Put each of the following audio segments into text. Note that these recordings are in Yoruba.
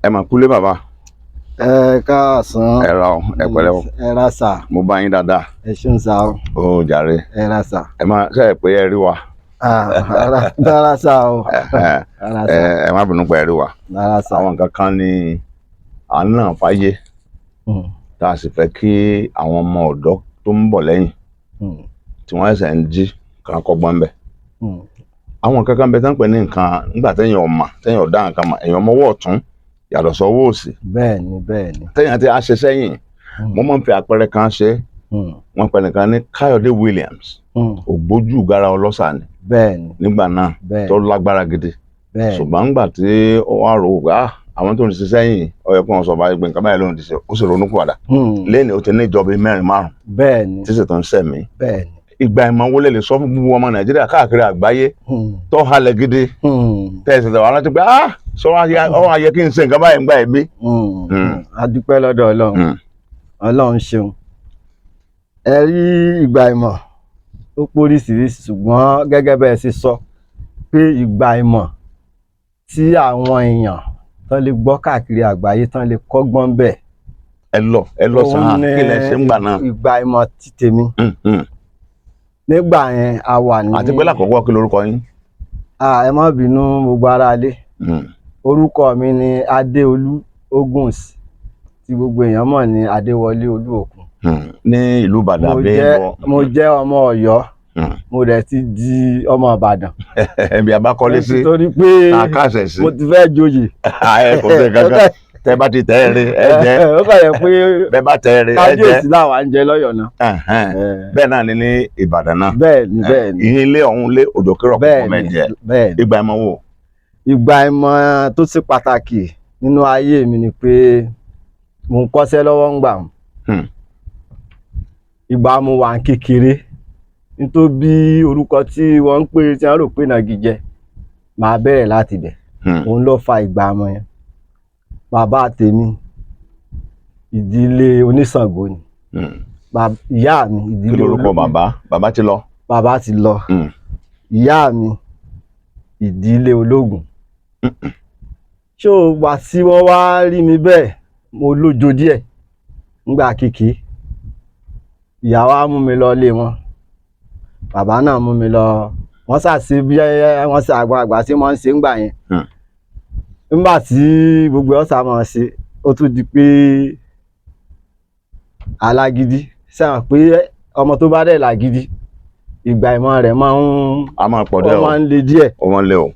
Ẹ mà kúlé bàbá. Ẹ káàsán. Ẹ ra ọ, ẹ pẹ̀lẹ́ o. Ẹ ra sà. Mo bá yín dáadáa. Ẹ ṣeun sà o. Ó jàre. Ẹ ra sà. Ẹ má ṣe é pé ẹ rí wa. Ah, rárá sà o. Rárá sà. Ẹ má bínú pé ẹ rí wa. Rárá sà. Àwọn nǹkan kan ní à ń nà fáyé tá a sì fẹ́ kí àwọn ọmọ ọ̀dọ́ tó ń bọ̀ lẹ́yìn tí wọ́n ṣẹ̀ṣẹ̀ ń jí kan kọ́gbọ́n bẹ̀. Àwọn nǹkan kan bẹ tán pè ní nǹkan nígbà téèyàn ọ̀mà, téèyàn ọ̀dá nǹkan mà, èèyàn mọ́wọ́ ọ̀tún yàtọ̀ sọ́wọ́ òsì. Bẹ́ẹ̀ ni, bẹ́ẹ̀ ni. Téèyàn ti á ṣe sẹ́yìn, mo máa ń fi àpẹẹrẹ kan ṣe. Wọ́n pè nìkan ní Káyọ̀dé Williams, ògbójú gara ọlọ́ṣà ni Bẹ́ẹ̀ ni. nígbà náà tó lágbára gidi. Ṣùgbọ́n nígbà tí ó wá rò ó pé àwọn tó ń ṣiṣẹ́ sẹ́yìn, ó yẹ kó wọn sọ báyìí pé nǹkan báyìí ló ń ti ṣe, ó sì ronú pìwàdà. Lẹ́ni ó ti ní ìjọba mẹ́rin márùn tí sì tó ń sẹ̀mí. Bẹ́ẹ̀ ni. Ìgbà ìmọ̀ wo lè sọ fún gbogbo ọmọ Nàìjíríà káàkiri àgbáyé tó halẹ̀ gidi tẹ̀sí tẹ̀wá rántí pé sọ wá yẹ kí n ṣe nǹkan báyìí ń gbà ẹ̀mí? A dúpẹ́ lọ́dọ̀ Ọlọ́run. Ọlọ́run ṣeun. Ẹ rí ìgbà ìmọ̀ ó póríṣiríṣi, ṣùgbọ́n gẹ́gẹ́ bẹ́ẹ̀ ṣe sọ pé ìgbà ìmọ̀ tí àwọn èèyàn tán lè gbọ́ káàkiri àgbáyé, tán lè kọ́gbọ́n bẹ́ẹ̀. Ẹ lọ, ẹ lọ sàn án, kí lẹ ṣe ń gbà náà? Ìgbà ìmọ̀ ti tèmi nígbà yẹn, a wà ní. Àti pé lákọ̀ọ́kọ́, kí lorúkọ yín? Ẹ má bínú, gbogbo ará ilé. Orúkọ mi ni Adéolú Oguns, tí gbogbo èèyàn mọ̀ ní Adéwọlé Olúòkun. Ní ìlú Ìbàdàn Mo àbí? Mo jẹ́ ọmọ Ọ̀yọ́, mo dẹ̀ ti di ọmọ Ìbàdàn. Ẹbí abákọ́lé sí Torí pé àkàṣẹ̀ sí. mo ti fẹ́ joyè. Ẹ kò sí kankan, tẹ bá ti tẹ ẹ rí ẹ jẹ. Ó kàn yẹ pé bẹ́ẹ̀ bá tẹ ẹ rí ẹ jẹ. Kábíyèsí làwa ń jẹ lọ́yọ̀ọ́ náà. Bẹ́ẹ̀ náà ni ní Ìbàdàn náà. Bẹ́ẹ̀ ni, bẹ́ẹ̀ ni. Ìyín ilé ọ̀hún lé òjò kérò kọ̀ọ̀kan mẹ́jẹ. Bẹ́ẹ̀ ni. Ìgbà ìmọ̀ wo? Ìgbà ìmọ̀ tó ṣe pàtàkì nínú ayé mi ni pé mo ń kọ́ṣẹ́ lọ́wọ́ ń gbà wọ́n. Ìgbà mo wà ní kékeré, nítorí bí orúkọ tí wọ́n ń pè tí wọ́n rò pé ìnagijẹ, màá bẹ̀rẹ̀ láti ibẹ̀. Òun ló fa ìgbà ìmọ̀ yẹn. Bàbá tèmi, ìdílé oníṣàngó ni. Ìyá mi, Kí ìdílé lorúkọ ológun. bàbá? Bàbá ti lọ. Bàbá ti lọ. Ìyá mi, ìdílé ológun. Ṣó wà tí wọ́n wá rí mi bẹ́ẹ̀, mo lójo díẹ̀ nígbà kékeré. Ìyá wa mú mi lọ ilé wọn, bàbá náà mú mi lọ, wọ́n ṣàṣe bí wọ́n ṣe àgbààgbà tí wọ́n ń ṣe ńgbà yẹn. Nígbà tí gbogbo ọ̀sà máa ṣe, ó tún di pé alágídí sẹ́wọ̀n pé ọmọ tó bá dẹ̀ lágídí, ìgbà ìmọ̀ rẹ̀ máa ń A máa pọ̀ ó dẹ́ o. máa ń le díẹ̀. Ó máa ń lé o.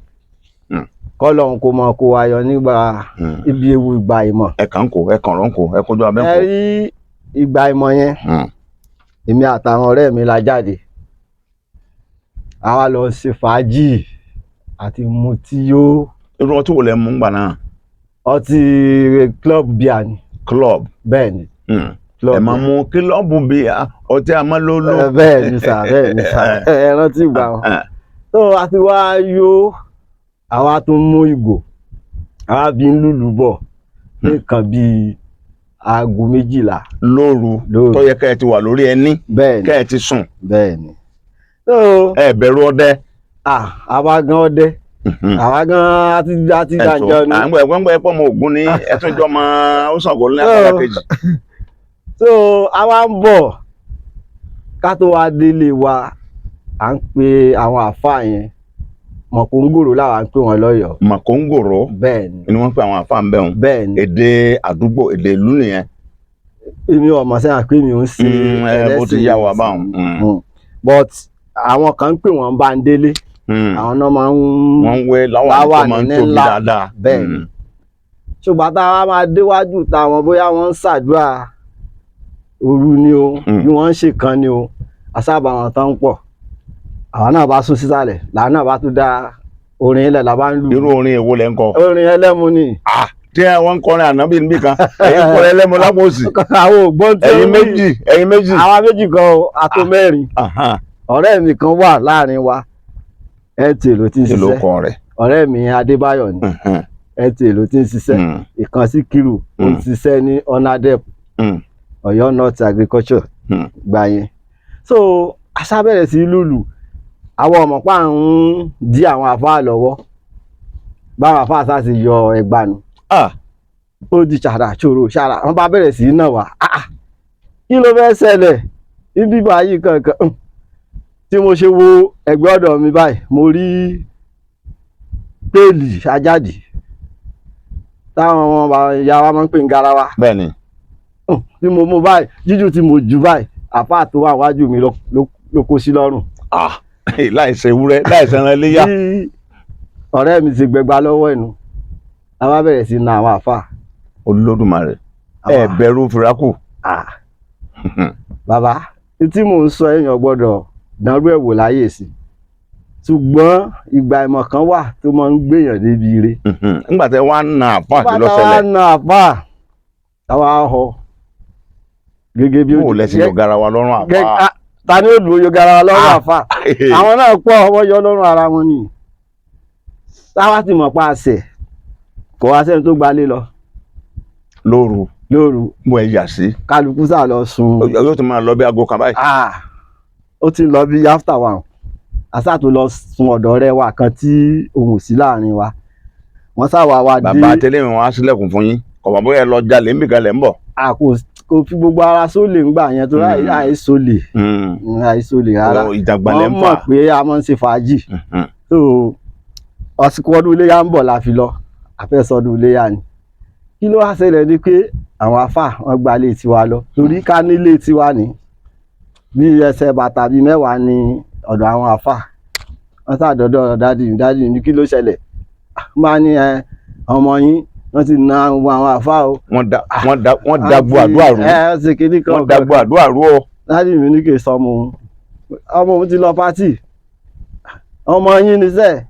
Kọ́lọ́hún kó mọ kó wa yọ nígbà ibi ewu ìgbà ìmọ̀. Ẹ kàn ń kó, ẹ kàn rán kó, ẹ kójú abẹ́ Ẹ ń kó. rí ìgbà ìmọ̀ yẹn, èmi àtàwọn ọ̀rẹ́ mi la jáde, àwa lọ ṣe fàájì àti mutí yó. Irú ọtí wo lẹ mú gbà náà? Ọtí Club beer ni. Club? Bẹ́ẹ̀ ni. Club Ẹ máa beer. mú Club bíi ọtí amálóló. Bẹ́ẹ̀ ni sà, bẹ́ẹ̀ ni sà, ẹ rántí ìgbà wọn. Tó a ti wá yó, àwa tún mú ìgò, àwa bí ń lùlù bọ̀ ní nǹkan bíi aago 12 Lóru? Lóru. Tó yẹ kẹ́ ẹ ti wà lórí ẹní, Bẹ́ẹ̀ ni. kẹ́ ẹ ti sùn. Bẹ́ẹ̀ ni. Tó Ẹ bẹ̀rù ọdẹ? Ah, àwa gan ọdẹ, àwa gan àti Ẹ̀sọ́ dàjọ ni. À ń gbọ́ ẹ̀gbọ́n gbọ́ ẹ̀pọ̀ ọmọ Ògún ní ẹ̀túnjọ́ ọmọ ó Ṣàngó ní apá kejì. So àwa ń bọ̀, ká tó wá délé wa, à ń pe àwọn àáfàá yẹn mọ̀kóngòrò làwa ń pè wọ́n lọ́yọ̀ọ́. Màkóngòrò? Bẹ́ẹ̀ ni. Ni wọ́n ń pè àwọn àfáà ń bẹ̀ wọn? Bẹ́ẹ̀ ni. Èdè àdúgbò, èdè ìlú nìyẹn. Èmi ò mọ̀ sẹ́yìn pé mi ò ń ṣe Ẹ, bó ti yá wa báwọn. But àwọn kan ń pè wọ́n Bándélé. Àwọn náà máa ń Wọ́n ń wé láwàní tó láwàní máa ń ní tóbi ńlá. dáadáa. Bẹ́ẹ̀ ni. Ṣùgbọ́n tá a wá máa déwájú táwọn, bóyá wọ́n ń ṣàdúrà òru ni o, bí wọ́n ń ṣe kan ni o, àsáàbà wọn tán ń pọ̀, àwọn náà bá sún sísàlẹ̀, làwọn náà bá tún dá orin ilẹ̀, la bá ń lù. Irú orin èwo lẹ ń kọ? Orin ẹlẹ́mu ni. Ah, tí wọ́n ń kọrin ànábì níbì kan, ẹ̀yin kọrin ẹlẹ́mu lápò òsì. Àwọn ògbọ́n tí ó Ẹ̀yin wí. méjì, ẹ̀yin méjì. Àwa méjì kan o, a tó mẹ́rin. Ọ̀rẹ́ mi kan wà láàrin wa, NTA ló ti ń Kí ló ṣiṣẹ́. kọ rẹ̀? Ọ̀rẹ́ mi Adébáyọ̀ ni. NTA ló ti ń ṣiṣẹ́. Ìkan Síkírù, ó ń ṣiṣẹ́ ní onadep, Ọ̀yọ́ North Agriculture gbà yẹn. So aṣábẹ̀rẹ̀ sí lùlù, àwọn ọmọ pa ń dí àwọn àfáà lọ́wọ́, báwọn àfáà sá ti yọ ẹgbàá nu. Ah. Ó di ṣàrà ṣòro ṣàrà, wọ́n bá bẹ̀rẹ̀ sí í nà wá. Ah, ah, kí ló fẹ́ ṣẹlẹ̀ níbí báyìí kankan? Tí mo ṣe wo ẹ̀gbẹ́ ọ̀dọ̀ mi báyìí, mo rí péèlì ajáde táwọn ọmọ ìyá wa máa ń pè ní garawa. Bẹ́ẹ̀ ni. Tí mo mú báyìí, jíjù tí mo jù báyìí, àfáà tó wà wájú mi ló kó sí lọ́rùn. Ah, láì ṣe ewúrẹ́, láì ṣe ẹran iléyá. Bí ọ̀rẹ́ mi ti gbẹgba lọ́wọ́ ẹnu, a bá bẹ̀rẹ̀ sí na àwọn àfáà. Olódùmarè, ẹ bẹ̀rù fìràkù. Ah, bàbá tí mò ń sọ, èèyàn gbọ́dọ̀ dánrú ẹ̀ wò láyè sí, ṣùgbọ́n ìgbà ìmọ̀ kan wà tó máa ń gbèyàn débi ire. Nígbà tẹ wá na àfáà, kí ló Bàtà wa ṣẹlẹ̀? na àfáà, táwa họ gẹ́gẹ́ bí Bó o lẹ ṣe yọ garawa lọ́rùn àfáà? Ah, ta ni ó dùn ó yọ garawa lọ́rùn Ah. àfáà? Àwọn náà pọ̀, wọ́n yọ lọ́rùn ara wọn ni. Táwa ti mọ̀ pa àṣẹ, kò wá sẹ́ni tó gbalé lọ. Lóru? Lóru. Mo ẹ yà sí. Kálukú sá lọ sùn. Yóò ti máa lọ bí aago kan báyìí. Ah, ó ti ń lọ bí after one. Àṣà tó lọ sun ọ̀dọ̀ ọ̀rẹ́ wa kan tí òun ò sí láàrin wa, wọ́n sáwà wa dé. Bàbá tẹ́lẹ̀ mi, wọn á sílẹ̀kùn fún yín, kọ̀mọ̀ bóyá ẹ lọ jalè níbì kan lẹ̀ ń bọ̀. A kò fi gbogbo ara sólè ńgbà yẹn tó àìsólè, àìsólè rárá. Ìjàgbá lẹ̀ Wọ́n ń fà. mọ̀ pé a máa ń ṣe fàájì. So àsìkò ọdún iléyà ń bọ̀ la fi lọ, àfẹ́sọdún iléyà ni. Kí ló wá ṣẹlẹ̀ ni pé àwọn afá wọn gba ilé tiwa lọ, torí ká nílé tiwa ní bí ẹsẹ̀ bàtà bíi 10 ní ọ̀dọ̀ àwọn afá. Wọ́n sàdọ̀dọ̀ daddy mi. Daddy mi, kí ló ṣẹlẹ̀? Ah, máa ní ẹ ọmọ yín wọ́n ti na gbogbo àwọn afá o. Wọ́n dagbo àdúrà rú. Ẹ ẹ ṣe kinní kan. Wọ́n dagbo àdúrà rú o. Daddy mi ní kì í sọ ọmọ òun, ọmọ òun ti lọ party, ọmọ yín ni sẹ́ẹ̀.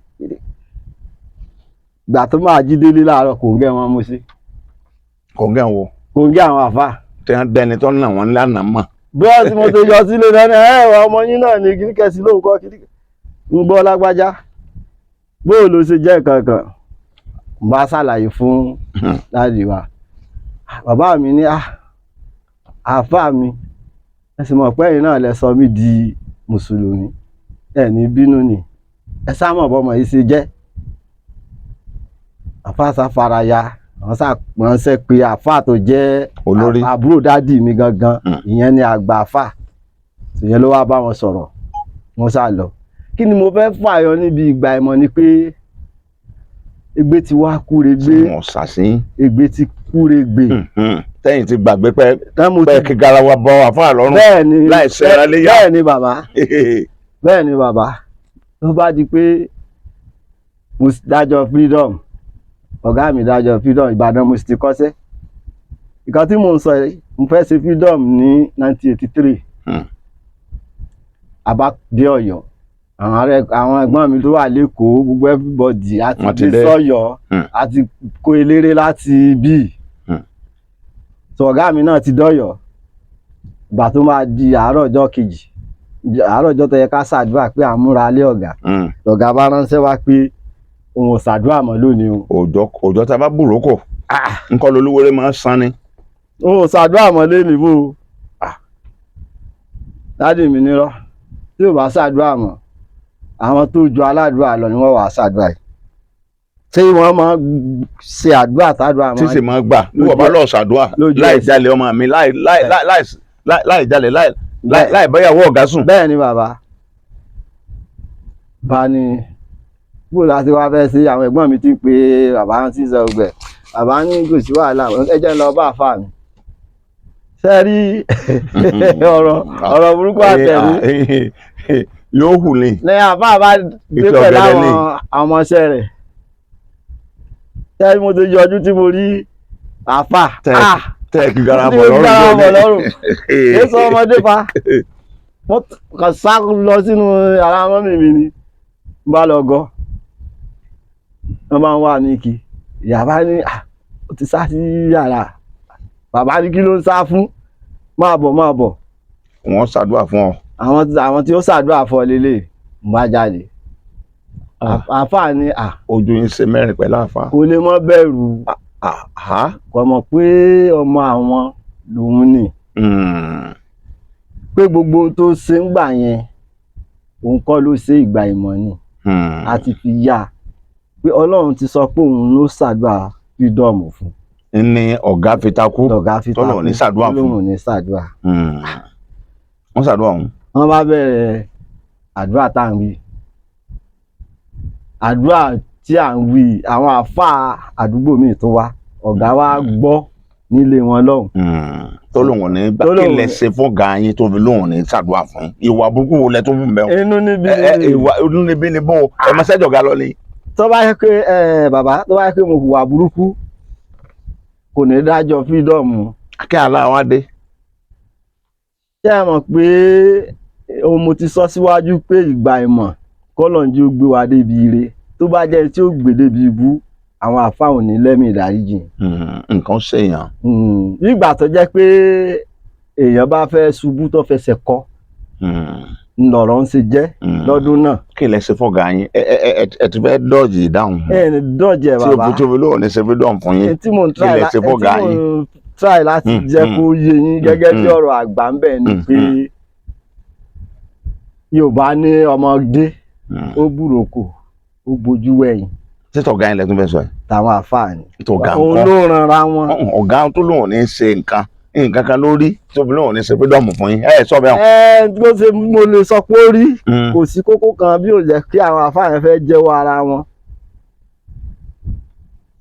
Gbà tó máa jí délé láàárọ̀, kò ń gẹ́ wọn mú sí. Kò ń gẹ̀ wo? Kò ń gẹ́ àwọn àfà. Tí wọ́n dẹni tó nà wọ́n lánàá mọ̀. Bí wọ́n ti mo ti yọ sílé náà ní ẹ ọmọ yín náà ní kí kẹsì lóhùn kọ́ kí ń gbọ́ lágbájá, bóò ló ṣe jẹ́ kankan, n bá ṣàlàyé fún daddy wa. Bàbá mi ní, "Ah, àáfàá mi, ẹ sì mọ̀ pé ẹ̀yin náà lẹ sọ mí di mùsùlùmí, ẹ ní bínú ni, ẹ sá mọ̀ bọ́mọ yìí ṣe jẹ́." Àáfàá sá fara ya, àwọn sá ránṣẹ́ pé àáfàá tó jẹ́ Olórí. àbúrò daddy mi gangan. Ìyẹn ni àgbà àáfàá, ìyẹn ló wá bá wọn sọ̀rọ̀, wọ́n sá lọ. Kí ni mo fẹ́ fàyọ níbi ìgbà ìmọ̀ ni pé ègbé ti wá kúregbé. Tí wọ́n sàṣín. Ègbé ti kúregbè. Tẹ́yìn ti gbàgbé pé Tán mo pé ti kí garawa bọ́ àfáà lọ́rùn. Bẹ́ẹ̀ ni. Láì ṣẹra léyà. Bẹ́ẹ̀ ni bàbá, bẹ́ẹ̀ ni bàbá. Ló bá di pé mo dájọ́ freedom, ọ̀gá mi dájọ́ freedom Ìbàdàn, mo sì ti kọ́ṣẹ́. Ìkan tí mò ń sọ yìí, mo fẹ́ ṣe freedom ní 1983. Àbá dé Ọ̀yọ́, àwọn ará, àwọn ẹ̀gbọ́n mi tó wà lẹ́kọ̀ọ́, gbogbo everybody a ti Wọ́n ti dé dé. sọ́yọ́. A ti kó eléré láti bí. So ọ̀gá mi náà ti dọ́yọ̀. Ìgbà tó máa di àárọ̀ ọjọ́ kejì, àárọ̀ ọjọ́ tó yẹ ká ṣàdúrà pé à ń múra lé ọ̀gá, lọ̀gá bá ránṣẹ́ wá pé òun ò ṣàdúrà mọ́ lónìí o. Òòjọ́ tá a bá bùrókò nǹkan lolúwere máa ń san ni. Òun ò ṣàdúrà mọ́ lónìí bó o. Daddy mi nírọ́, tí ò bá ṣàdúrà mọ́, àwọn tó ju aládùúrà lọ ni wọ́n wàá ṣàdúrà yìí. Ṣé wọ́n máa ń ṣe àdúrà tàdúrà Tí máa sì máa gbà bí wọ́n bá lọ ṣàdúrà lójú láì ẹsẹ̀. jalè ọmọ mi, láì láì láì láì láì jalè, láì láì láì báyàwó ọ̀gá sùn. Bẹ́ẹ̀ ni bàbá. Bá ní bó láti wá fẹ́ sí, àwọn ẹ̀gbọ́n mi ti ń pe bàbá tí ń sọ ọgbẹ̀. Bàbá ní kò sí wàhálà, ẹ jẹ́ ń lọ bá àfáà mi. Ṣé rí ọ̀rọ̀ burúkú àtẹ̀mí? Yóò hù ní. Lẹ́yìn àfáà bá dé Ìtọ̀ pẹ̀lú ọ̀gẹ̀dẹ̀ àwọn ni. ọmọọṣẹ́ rẹ̀. Ṣé mo ti yọjú tí mo rí àfáà? Ah! Tẹ́ kí gara Tí bọ̀ mo lọ́rùn. gara bọ̀ lọ́rùn. Lónìí. Èso ọmọdé fa. Mo kàn sá lọ sínú yàrá mummy mi ni. N bá lọ gọ. Wọ́n máa ń wà mí kí. Ìyá bá ní, "Ah, ó ti sá sí yàrá." Bàbá ní kí ló ń sá fún? Máa bọ̀, máa bọ̀. Wọ́n ṣàdúrà fún ọ. Àwọn tí ó ṣàdúrà fún ọ lélẹ̀, ń bá jáde. Àfáà ni à. Ojú yín ṣe mẹ́rin pẹ̀lú àfáà. Kò lè mọ́ bẹ̀rù. Kò mọ̀ pé ọmọ àwọn lòun ni. Pé gbogbo ohun tó ṣe ń gbà yẹn, òun kọ́ ló ṣe, ìgbà ìmọ̀ ni. A ti fi yá a. Pé Ọlọ́run ti sọ pé òun ló ṣàdúrà freedom fún. Ní ọ̀gá fi takú. Lọ̀gá fi Tọ́lọ̀ takú. Ní ṣàdúrà fún. Lóhùn ní ṣàdúrà. Wọ́n ṣàdúrà ọ̀hún. Wọ́n bá bẹ̀rẹ̀ àdúrà tá à ń wí, àdúrà tí à ń wí, àwọn àáfàá àdúgbò míì tó wá, ọ̀gá wa gbọ́ nílé wọn lọ́hùn. Tó lóun ò ní gbà. Tó Kí lóun- lẹ ṣe fún ọ̀gá yín tó fi lóun ò ní ṣàdúrà fún yín? Ìwà burúkú wo lẹ tó fún bẹ́ẹ̀? Inú níbi Ẹ ẹ, ìwà inú níbí ni bó ẹ máa ṣẹ́jọ̀ ga lọ ni. Tó bá yẹ pé ẹ bàbá, tó bá yẹ pé mo hùwà burúkú, kò ní dájọ́ freedom. Kí àlá wa dé. Ṣé ẹ mọ̀ pé ohun mo ti sọ síwájú pé ìgbà ìmọ̀ kọ́lọ̀ ń ó gbé wa débi ire, tó bá jẹ́ tí ó gbé débi ibú, àwọn àfáà ò ní lẹ́mìí ìdáríjì. Nǹkan ṣèyàn. Nígbà tó jẹ́ pé èèyàn bá fẹ́ ṣubú tó fẹsẹ̀ kọ, ńlọrọ̀ ń ṣe jẹ́ lọ́dún náà. Kí lẹ ṣe fọ́gà yín? Ẹ ẹ ẹ ẹ ti fẹ́ dọ́ọ̀jì ìdáhùn. Ẹ ní dọ́jẹ̀. Tí o Bàbá, fi tó fi lóun ní ṣe freedom fún yín. ẹni tí mò ń Kí try lẹ ṣe ẹni fọ́gà tí mò yín? ń try láti jẹ́ kó yé yín gẹ́gẹ́ bí ọ̀rọ̀ àgbà ń bẹ̀ ni pé Yorùbá ní ọmọdé ó búròkò, ó bojú wẹ̀yìn. Ṣé tọ̀gá yín lẹ tún fẹ́ sọ yìí? Tàwọn àfáà ni. Tọ̀gá Òun nǹkan. ló ranra wọn. Ọ̀gá tó lóun ní ṣe nǹkan nǹkan kan lórí tó fi lóun ní ṣe freedom fún yín, ẹ sọ bẹ́ẹ̀. Ẹ bó ṣe mo lè sọ pé ó rí, kò sí kókó kan bí ò jẹ́ kí àwọn àfáà yẹn fẹ́ jẹ́wọ́ ara wọn.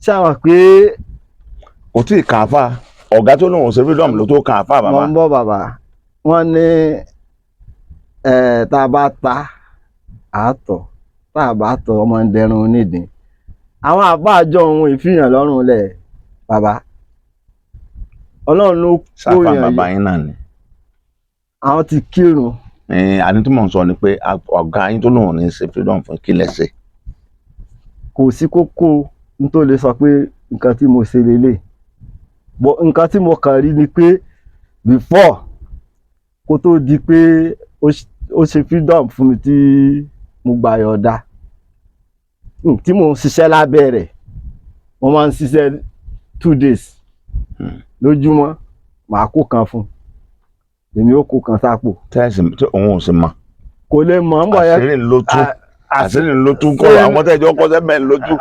Ṣé àwọn pé Kò tí ì kàn áfà, ọ̀gá tó lóun ṣe freedom ló tó kàn áfà Mo bàbá. ń bọ̀ bàbá. Wọ́n ní ẹ tá a bá ta àátọ̀, tá a bá tọ̀, ọmọ ń dẹrun onídìí. Àwọn àfáà jọ ohun ìfihàn lọ́rùn lẹ̀ bàbá. Ọlọ́run ló kó Sáfà yàn bàbá yìí. yín náà ni. Àwọn ti kírun. Àní tí mò ń sọ ni pé ọ̀gá yín tó lóun ní ṣe freedom fún, kí lẹ ṣe? Kò sí kókó n tó lè sọ pé nǹkan tí mo ṣe lélẹ̀ bọ̀. Nǹkan tí mo kàn rí ni pé before kó tó di pé ó ṣe freedom fún mi tí mo gbà yọ̀ọ̀da, tí mò ń ṣiṣẹ́ lábẹ́ rẹ̀, mo máa ń ṣiṣẹ́ 2 days lójúmọ́. Màá kó kan fún un, èmi ó kó kan sápò. Tẹ́sí tí òun ò sì mọ̀. Kò lè mọ̀ ń bọ̀ yẹn. Àṣírí ló tú, àṣírí ló tú kọ́. Àwọn tẹ́jọ́ kọ́ sẹ́mẹ̀ ló tú,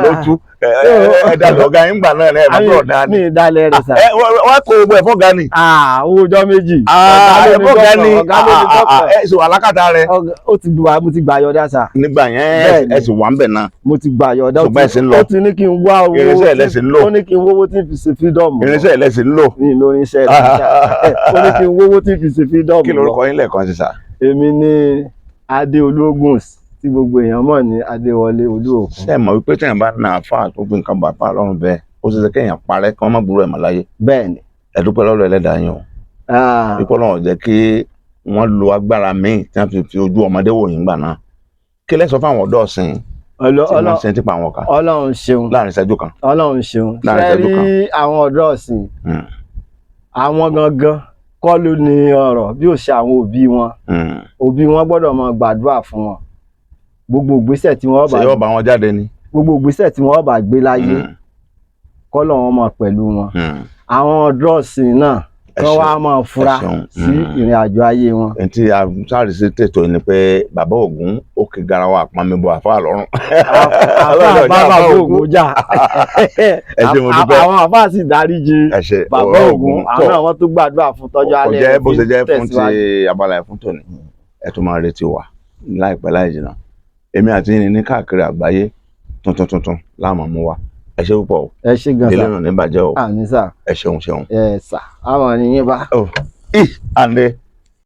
ló tú. Ẹ ẹ dàgbà ọ̀gá yín gbà náà ẹ bá tó ọ̀dà Mi ni. ìdálẹ̀ rẹ̀ sà. Ẹ wọ́n kó gbogbo ẹ̀ fọ́gà ni. Owó ọjọ́ 2. Ọ̀gá ló ní Fọ́gà ni. dọ́kítọ̀, ọ̀gá ló ní dọ́kítọ̀. Ẹ sì wà lákàtà rẹ. Ó ti gbà, mo ti gbà yọ̀ọ̀dá sà. Nígbà yẹn Bẹ́ẹ̀ni. ẹ sì wà ń bẹ̀ náà. Mo ti gbà yọ̀ọ̀dá. Ó Ṣùgbọ́n ẹ sì ń lọ. Ó ti ní kí n wá owó Irinṣẹ́ ẹ̀ lẹ́sìn ń lò. Ó ní kí n wówó tí n fi ṣe freedom. Irinṣẹ́ ẹ̀ lẹ́sìn ń lò. Mi lórí iṣẹ́ rẹ̀. Ó ní kí n wówó tí n fi ṣe freedom. Kí lorúkọ yín lẹ́ẹ̀kan sí sà? Èmi ní Adé Ológun tí gbogbo èèyàn mọ̀ ní Adéwọlé Olúòkun. Ṣé ẹ mọ̀ wípé téèyàn bá na àfáà tó fi nǹkan bà fáà lọ́rùn bẹ́ẹ̀, ó ṣe ṣe kéèyàn parẹ́ kí wọ́n má gbúrò ẹ̀ mọ́ láyé? Bẹ́ẹ̀ ni. Ẹ dúpẹ́ lọ́dọ̀ ẹlẹ́dàá yín o, wípé Ọlọ́run jẹ́ kí wọ́n lo agbára míì tí wọ́n fi fi ojú ọmọdé wò yín gbà náà. Kí lẹ sọ fáwọn ọ̀dọ́ ọ̀sìn tí wọ́n ṣe ń tipa àwọn kan? Ọlọ́run ṣeun. Láàrin ìṣẹ́jú kan. Ọlọ́run ṣeun. Láàrin Ṣe ìṣẹ́jú rí kan. àwọn ọ̀dọ́ ọ̀sìn, àwọn gangan kọ́ ló ní ọ̀rọ̀ bí ó ṣe àwọn òbí wọn. Òbí wọn gbọ́dọ̀ máa gbàdúrà fún wọn. Gbogbo ìgbésẹ̀ tí wọ́n Ṣé bá yóò bá wọn jáde ni? Gbogbo ìgbésẹ̀ tí wọ́n bá gbé láyé, kọ́lọ̀ wọn máa pẹ̀lú wọn. Àwọn ọ̀dọ́ ọ̀sìn náà Ẹ kán ṣeun. wá máa fura Ẹ ṣeun. sí ìrìn àjò ayé wọn. Ẹni tí a sáré sí tètò yìí ni pé bàbá Ògún ó kí garawa àpamẹ́bọ àfáà lọ́rùn. Àfáà bá bàbá Ògún jà. Ẹ ṣé, mo dúpẹ́. Àwọn àfáà sì dáríjì Ẹ ṣé. bàbá Ògún. Àwọn náà wọ́n tún gbàdúrà fún tọ́jú Kò alẹ́ jẹ́ rẹ̀ bó fi ṣe jẹ́ fún ti tẹ̀síwájú. abala ẹ̀ fún tòní. Ẹ tún máa retí wa láìpẹ́ láì jìnnà. Èmi àti yín ní káàkiri àgbáyé, tuntun tuntun láàmú mú wa. Ẹ ṣé púpọ̀ o. Ẹ ṣé gan Ilé sà. náà ní bàjẹ́ o. Àmín sà. Ẹ ṣeun ṣeun. Ẹ sà, àwọn nìyẹn bá. Ih, àǹdẹ.